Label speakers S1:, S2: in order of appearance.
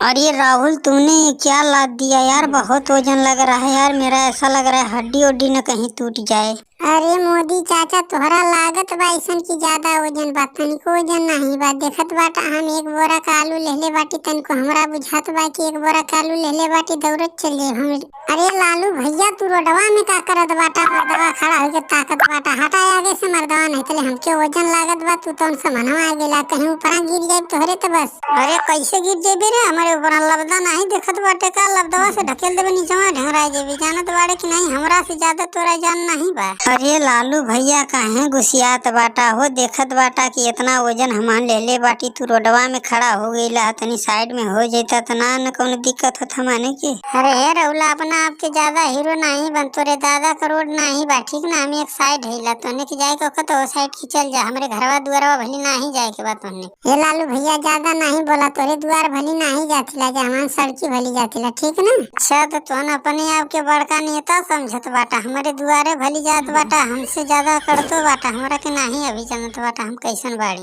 S1: अरे राहुल, तुमने क्या लाद दिया यार, बहुत वजन लग रहा है यार मेरा। ऐसा लग रहा है हड्डी उड्डी न कहीं टूट जाए।
S2: अरे मोदी चाचा, तोहरा लागत बा अइसन की ज्यादा वजन बा, तनिको वजन नाही बा। देखत बाटा हम एक बोरा का आलू लेले बाटी, तनिको हमरा बुझात बा कि एक बोरा का आलू लेले बाटी दौड़त चल जाए हम। अरे लालू भैया, तू रोडवा में का करत बाटा? मर्दवा खड़ा होके ताकत बाटा। हटा आगे से मर्दवा, नहीं तले हमके वजन लागत बा। तू तौन समनवा आ गेला, कहीं ऊपरा गिर जाए तोहरे तो बस।
S1: अरे कैसे गिर जेबे रे हमारे ऊपर? लबदा नहीं देखत बाटे का? लबदवा से ढकेल देबे, नीचवा ढंगरा जेबे। जानत बाड़े कि नहीं, हमरा से ज्यादा तोरा जान नहीं बा। अरे लालू भैया, काहे गुस्सियात बाटा हो? देखत बाटा कि इतना वजन हमान लेले बाटी, तू रोडवा में खड़ा हो गईला। तनी साइड में हो जाता त ना न कौनो दिक्कत होत हमाने के।
S2: अरे हे रउला, अपना आप के ज्यादा हीरो नहीं बन, तोरे दादा करोड़ नहीं बा, ठीक ना? हम एक साइड हिला, तोने के जाए के तो ओ साइड की चल जा। हमरे घरवा दुआरवा भली नहीं जाए के बा तोने। हे लालू भैया, ज्यादा नहीं बोला, तोरे दुआर भली नहीं जातिला जा, हमार सड़की भली जातिला, ठीक ना?
S1: अच्छा, तो तोन अपने आप के बड़का नेता समझत बाटा। हमारे दुआरे भली जात बाटा, हमसे ज्यादा करतो बाटा। हमरा के नहीं अभी जानत बाटा हम कैसन बाड़ी।